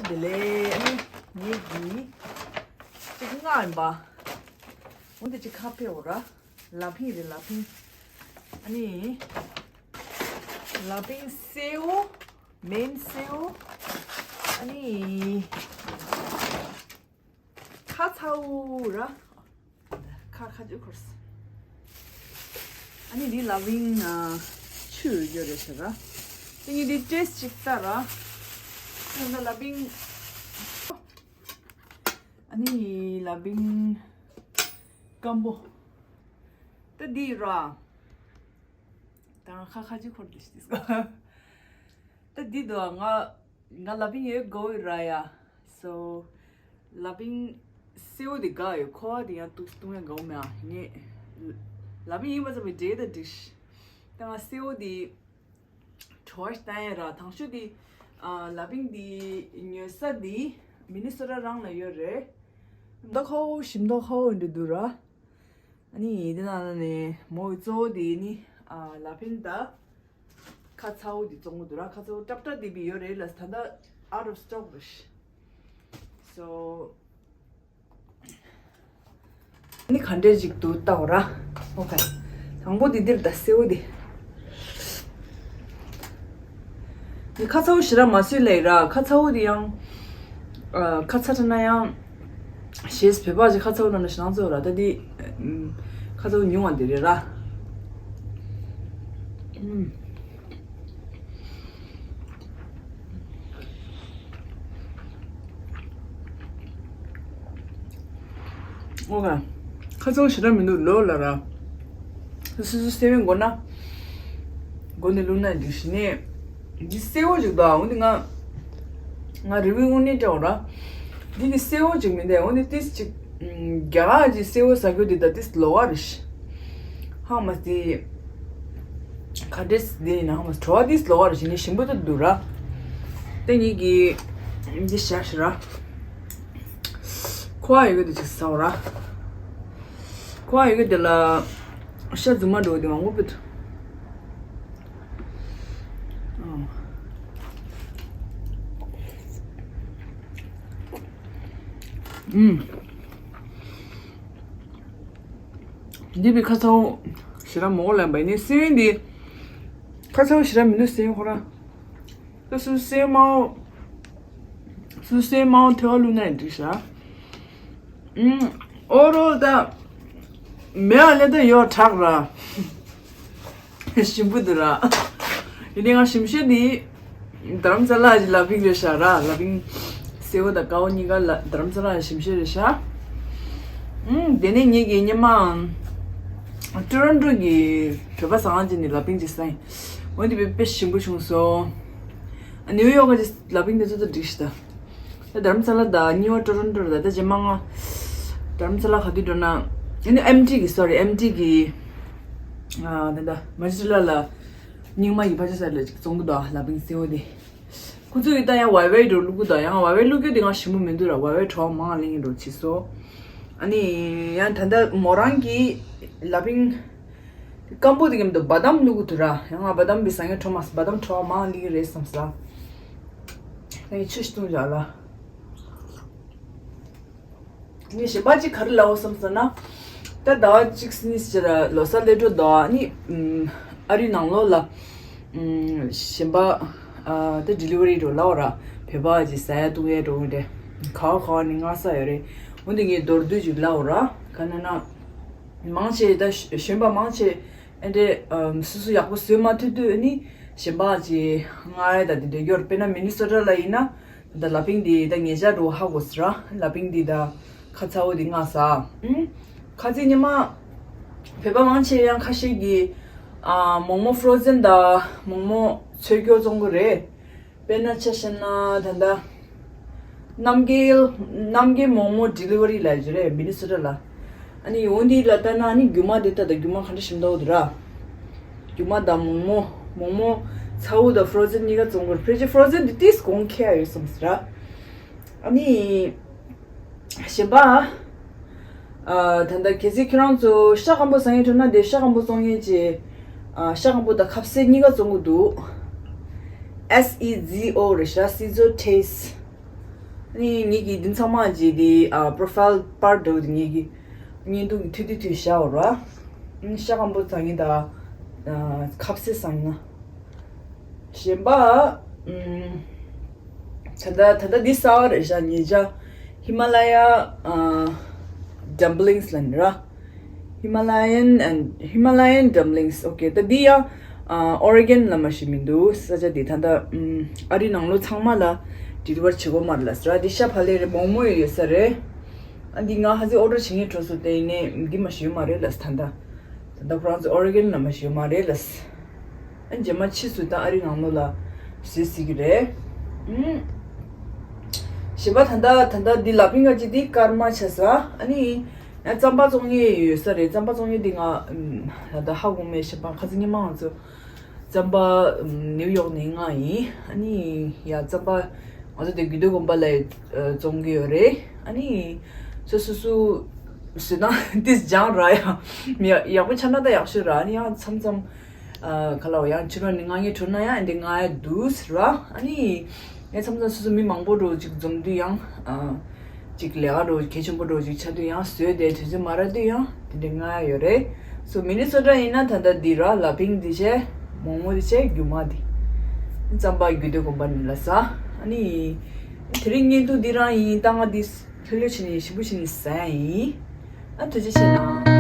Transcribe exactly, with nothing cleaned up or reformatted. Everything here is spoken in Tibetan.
དེ་ལས་ཨ་ནི་ངེད་ཀྱི་གཅིག་ལྔ་ཡིན་པ། འོན་ཏེ་གཅིག་ཁ་ཕེ་འོ་ར། ལ་ཕིང་རེད་ལ་ཕིང་། ཨ་ནི་ལ་ཕིང་སེའུ། མེན་སེའུ། ཨ་ནི་ཁ་ཚའུ་ར། ཁ་ཁ་ཅིག་འཁོར་སོང་། ཨ་ནི་འདི་ལ་ཕིང་ཆུ་ཡོད་རེད་ཟེར་ར། དེ་ངས་འདི་ཏེས་ཅིག་ལྟ་ར། ཨ་ནི་ལ་ཕིང་། ཨ་ནི་ལ་ཕིང་སྐམ་པོ། ད་འདི་ར། ད་ང་ཁ་ཁ་ཅིག་འཁོར་དེ་ཤི་དེ་སྐོར། ད་འདི་དུ་ང་ང་ལ་ཕིང་ཡོད་དགོས་ར་ཡ། སོ། ལ་ཕིང་སེའུ་དེ་དགའ་ཡོད་ཁོ་བ་དེ་ཡང་ཏུག་ཏུང་ཡང་དགའ་མེད་ཨ་ངས། ལ་ཕིང་ཡིན་པ་ཙམ་པའི་འབྲས་ད་འགྲིག་ད་ང་སེའུ་དེ་བྲོ་བ་ཞིག་བཏང་ཡ་ར་དང་ཤོས་དེ། ལ་ཕིང་དེ་ཉོ་ས་དེ་མི་ནི་སོ་ཊ་རང་ལ་ཡོད་རེད། མདོག་ཁ་བོ་ཞིམ་མདོག་ཁ་བོ་འདྲ་འདུག་ར། ཨ་ནི་དེ་ནང་ནས་མོ་གི་གཙོ་བོ་དེ་ནི་ཨ་ལ་ཕིང་དང་ཁ་ཚའུ་དེ་བཙོང་གི་འདུག་ར། ཁ་ཚའུ་ཏབ་ཏབ་དེ་བི་ཡོད་རེད་ལ་ད་ལྟ་out of stock རེད། So ནི་ག་འདྲས་ཅིག་འདུག་ལྟ་འོ་ར། ཨོ་ཁེ། དང་པོ་དེ་འདིར་ད་སེའུ་དེ། ནི་ཁ་ཚའུ་ཞེ་དྲག་མ་བཟོས་ལེ་ར། ཁ་ཚའུ་དེ་ཡང་། ཨ། ཁ་ཚ་དྲགས་ན་ཡང་། ཞེས་བོད་པ་ཞིག་ཁ་ཚའུ་ནང་ལ་ཞེ་སྣང་ཚོ་ར། ད་དེ། ཁ་ཚའུ་ཉུང་བ་དེ་རེད་ར། ཨུམ། ཨོ་ཁ། ཁ་ཚ་བོ་ཞེ་དྲག་མི་འདུག་ལོ་ལ་ར། སོ་སོ་སེ་བན་མགོ་ན། མགོ་ནས་བླུགས་ན་འགྲིག་ཤི་ནས། འདི་སེ་བོ་ཅིག་འདུག་འོན་ཏེ་ང་། ང་རི་བོའི་དངོས་གནས་སྤྲད་འོ་ར། འདི་ནི་སེ་བོ་ཅིག་མི་འདུག་འོན་ཏེ་ཏིས་ཅིག་རྒྱ་གར་གྱི་སེ་བོ་ཟ་རྒྱུ་འདི་ད་ཏིས་ལོ་བ་རེད་ཤི། ཧ་མ་སྟེ། ག་འདྲས་འདི་ཡིན་ན་ཧ་མ་བྲོ་བ་འདི་ལོག་པ་རེད་ཞེས་ནས་ཞིམ་པོ་ཏོག་འདུག་ར། དེ་གཉིས་ཀྱི་འདི་བཞག་ཤི་ར། ཁོ་བ་ཡོད་གི་འདུག་ཅིག་ཟ་འོ་ར། ཁོ་བ་ཡོད་གི་འདི་ལ་ཤ་རྫུན་མ་འགྲོ་གི་འདུག་མང་པོ་ཕུད། ཨུམ། འདི་བི་ཁ་ཚ་བོ་ཞེ་དྲག་མོག་ལེན་པ་ཡིན་ནི་སེ་བན་འདི། ཁ་ཚ་བོ་ཞེ་དྲག་མི་འདུག་སེ་བན་ཁོ་རང་། ད་སུ་སེ་མའོ། སུ་སེ་མའོ་ཐེ་བ་བླུགས་ན་ཡང་འགྲིག་ཤག་ཨུམ། ཨོ་རོ་ད། མེ་ཨ་ལེ་ད་ཡོ་དྲག་ར། ཞིམ་པོ་འདུག་ར། ཡིན་ནའི་ང་ཞིམ་ཤོས་འདི། རྡ་རམ་ས་ལ་གྱི་ལ་ཕིང་རེད་ཤག་ར། ལ་ཕིང་། སེ་བོ་དང་ཀའོ་གཉིས་ཀ་ལ་རྡ་རམ་ས་ལ་ཞིམ་ཤོས་རེད་ཤག་ཨུམ། དེ་ནས་ངེད་ཀྱི་སྙེ་མའམ། ཊོ་རོན་ཊོ་གི་བོད་པ་ཟ་ཁང་ཅིག་ནས་ལ་ཕིང་ཅིག་ཟ་ཡིན། འོན་ཏེ་དཔེ་དཔེ་ཞིམ་པོ་བྱུང་སོང་། ནིའུ་ཡོག་གི་ལ་ཕིང་དེ་ཚོ་ད་འགྲིག་ཤི་ད། ད་རྡ་རམ་ས་ལ་ད་གཉིས་པ་ཊོ་རོན་ཊོ་རེད་ད། ད་རྗེས་མ་ང་རྡ་རམ་ས་ལ་ག་དུས་འགྲོ་ན། ཨ་ནི་ཨེམ་ཊི་གི་སོ་རི་ཨེམ་ཊི་གི། ཨ་ད་ད་མ་ཇི་ལ་ལ། རྙིང་མ་ཡི་ཕ་ཆ་ས་ལ་ཅིག་བཙོང་གི་འདུག་ལ་ཕིང་སེ་བོ་དེ། ཁོ་ཚོ་ཡི་ད་ཡང་ཝའི་ཝའི་འགྲོ་བླུག་གི་འདུག་ཡང་ཝའི་ཝའི་བླུག་རྒྱུ་དེ་ང་ཞིམ་པོ་མི་འདུག་ར། ཝའི་ཝའི་བྲོ་བ་མང་ལེན་གྱི་འགྲོ་བྱེད་སོ། ཨ་ནི་ཡང་ད་ལྟ་མོ་རང་གི་ལ་ཕིང་སྐམ་པོ་དེ་གམ་དུ་བ་དམ་བླུག་གི་འདུག་ར། ཡང་ང་བ་དམ་བི་ཟ་ངེ་བྲོ་མ་སོང་། བ་དམ་བྲོ་བ་མང་ལེན་གྱི་རེད་བསམ་ས། ངས་ཆུ་ཞིག་བཏུང་བཞག་ལ། ངས་གཞན་པ་ཅིག་ག་རེ་ལབ་འོ་བསམ་ཟེར་ན། ད་ཟླ་བ་གཅིག་གཉིས་ཕྱིན་ཆད་ལ་ལོ་གསར་སླེབས་འགྲོ་འདུག་ཨ་ནི། ཨ་རིའི་ནང་ལོགས་ལ། གཞན་པ། ད་ཌི་ལི་ཝ་རི་འགྲོ་ལབ་འོ་ར། བོད་པ་ཅིག་ཟ་ཡ་བཏུང་ཡ་འགྲོ་འོ་དེ། ག་བ་ག་བ་ནས་མངགས་ས་ཡོད་རེད། འོན་ཏེ་ངས་མདོར་བསྡུས་ཅིག་ལབ་འོ་ར། ག་ན་ན། མང་ཆེ་ད་གཞོན་པ་མང་ཆེ། ཨེ་འདྲས། སོ་སོ་ཡག་པོ་བཟོས་མ་ཐུབ་དུས་ནི་གཞན་པ་ཅིག་མངགས་ཡ་ད་དེ་འདྲས་ཡོད་རེད། དཔེར་ན་མི་ནི་སོ་ཊ་ལ་ཡིན་ན། ད་ལ་ཕིང་འདི་ད་ཉེ་ཆར་འགྲོ་ཧ་གོ་སི་ར། ལ་ཕིང་འདི་ད་ཁ་ཚ་བོ་འདི་མངགས་ས། ཨུམ། ཁ་ཚིག་ཉི་མ། བོད་པ་མང་ཆེ་ཡང་ཁ་ཤས་ཀྱིས། ཨ། མོག་མོག་ཕྲོ་ཛན་དང་མོག་མོག་ཚོས་སྐྱོ་བཙོང་གི་རེད། དཔེར་ན་ཆ་བཞག་ན་ད་ལྟ། རྣམ་རྒྱལ། རྣམ་རྒྱལ་མོག་མོག་ཌི་ལི་ཝ་རི་ལ་ཡོད་རེད་མི་ནི་སོ་ཊ་ལ། ཨ་ནི་འོ་འདི་ལ་ལྟ་ན་ཨ་ནི་རྒྱུ་མ་འདི་ལྟ་ད་རྒྱུ་མ་ག་འདྲ་ཞིམ་འདུག་འདུག་ར། རྒྱུ་མ་དང་མོག་མོག་མོག་མོག་ཚ་བོ་དང་ཕྲོ་ཛན་གཉིས་ཀ་བཙོང་དགོས། ཕལ་ཆེར་ཕྲོ་ཛན་འདི་ཏིས་གོང་ཁེ་ཡ་ཡོད་བསམ་སི་ར། ཨ་ནི། གཞན་པ། ཨ། ད་ལྟ་གལ་སྲིད་ཁྱེད་རང་ཚོ་ཤ་སྐམ་པོ་ཟ་ཡིན་ཐུབ་ན་དེ་ཤ་སྐམ་པོ་བཙོང་ཡིན་ཅེས། ཨ། ཤ་སྐམ་པོ་དང་ཁ་ཟས་གཉིས་ཀ་བཙོང་གི་འདུག་ཨེས་ཨི་ཛི་ཨོ་རེད་ཤག་སི་ཛོ་ཊེས། ནི་ངེད་ཀྱི་འདི་ཚང་མ་ཅིག་འདི་ཨ་པོ་རོ་ཕའིལ་པར་འདྲ་བོ་འདི་ངེད་ཀྱི་བརྙན་ཐུང་གི་ཐུང་ཐུང་ཐུང་བཞག་ཡོད་ར། ཨ་ནི་ཤ་སྐམ་པོ་ཚང་ཡིན་ད། ཨ་ཁབ་སེ་ཚང་ཡིན་ན། གཞན་པ་ཨམ་ད་ལྟ་ད་ལྟ་འདི་གསར་པ་རེད་ཤག་ཉེ་ཆར་ཧི་མ་ལ་ཡ་ཨ་ཌམ་པ་ལིང་སི་ལབ་ནི་ར། Himalayan and Himalayan dumplings. Okay, ད་འདི་ཡང་ཨ་ཨོ་རི་གན་ལ་མ་ཞིག་མི་འདུག་ས་ཆ་འདི་ད་ལྟ་ཨམ་ཨ་རི་ནང་ལོགས་ཚང་མ་ལ་ཌི་ལི་ཝར་བྱེད་དགོས་མ་རེད་ལབ་ས་ར། འདི་ཤ་བག་ལེབ་རེད། མོག་མོག་ཡོད་ཡོད་ས་རེད། ཨ་འདི་ང་ཧ་ཟི་ཨོ་ཌར་བྱེད་མཁན་འགྲོ་སོང་། དེ་ཡིན་ནའི་འདི་མ་ཞིག་ཡོད་མ་རེད་ལབ་ས། ད་ལྟ་ད་ལྟ་ཁོ་རང་ཚོ་ཨོ་རི་གན་ལ་མ་ཞིག་ཡོད་མ་རེད་ལབ་ས། ཨ་རྗེས་མ་ཕྱིས་སུ་ད་ཨ་རི་ནང་ལོགས་ལ་བཟོས་སྲིད་ཀྱི་རེད། ཨུམ། གཞན་པ་ད་ལྟ་ད་ལྟ་འདི་ལ་ཕིང་ག་ཅིག་འདི་སྐར་མ་ཆགས་ས། ཨ་ནི་ཡང་རྩམ་པ་བཙོང་མཁན་ཡོད་ས་རེད། རྩམ་པ་བཙོང་མཁན་འདི་ང་ཨུམ་ད་ལྟ་ཧ་གོ་མེད། གཞན་པ་ཁ་སང་ཉི་མ་ང་ཚོ་རྩམ་པ་ཨུམ་ནིའུ་ཡོག་ནས་མངགས་ཡིན། ཨ་ནི་ཡ་རྩམ་པ་ང་ཚོ་དེ་རྒྱུད་སྟོད་དགོན་པ་ལ་ཨ་བཙོང་གི་ཡོད་རེད། ཨ་ནི་སོ་སོ་སོ་བཟོས་ན་ཏིས་སྦྱང་ར། ཡང་ཡག་པོ་ཆགས་ན་ད་ཡག་ཤོས་ར། ཨ་ནི་ཡང་མཚམས་མཚམས། ཨ་ག་ལ་བ་ཡང་ཕྱི་རོལ་ནས་མངགས་མཁན་འགྲོ་ན་ཡང་འདི་མངགས་ཡ་འདུག་ཟེར་བ། ཨ་ནི་ངས་མཚམས་མཚམས་སོ་སོ་མི་མང་པོ་འགྲོ་ཅིག་འཛོམས་དུས་ཡང་ཨ་ཅིག་ལས་ཀ་འགྲོ་གལ་ཆེན་པོ་འགྲོ་ཅིག་ཆགས་དུས་ཡང་བཟོས་ཏེ་དུས་ཚོད་མ་རག་དུས་ཡང་དེ་འདྲ་མངགས་ཡ་ཡོད་རེད། སོ་མི་ནི་སོ་ཊ་ཡིན་ན་ད་ལྟ་འདི་ར། ལ་ཕིང་འདི་བྱས། མོག་མོག་འདི་བྱས། རྒྱུ་མ་འདི། རྩམ་པ་རྒྱུད་སྟོད་དགོན་པ་ནས་ལ་ས། ཨ་ནི་དེ་རིང་བརྙན་ཐུང་འདི་རང་ཡིན། ད་ང་འདི་ལྷོད་ལྷོད་བྱས་ནས་ཞིབ་པོ་བྱས་ནས་ཟ་ཡ་ཡིན། ཨ་ཐུགས་རྗེ་ཆེ་གནང་།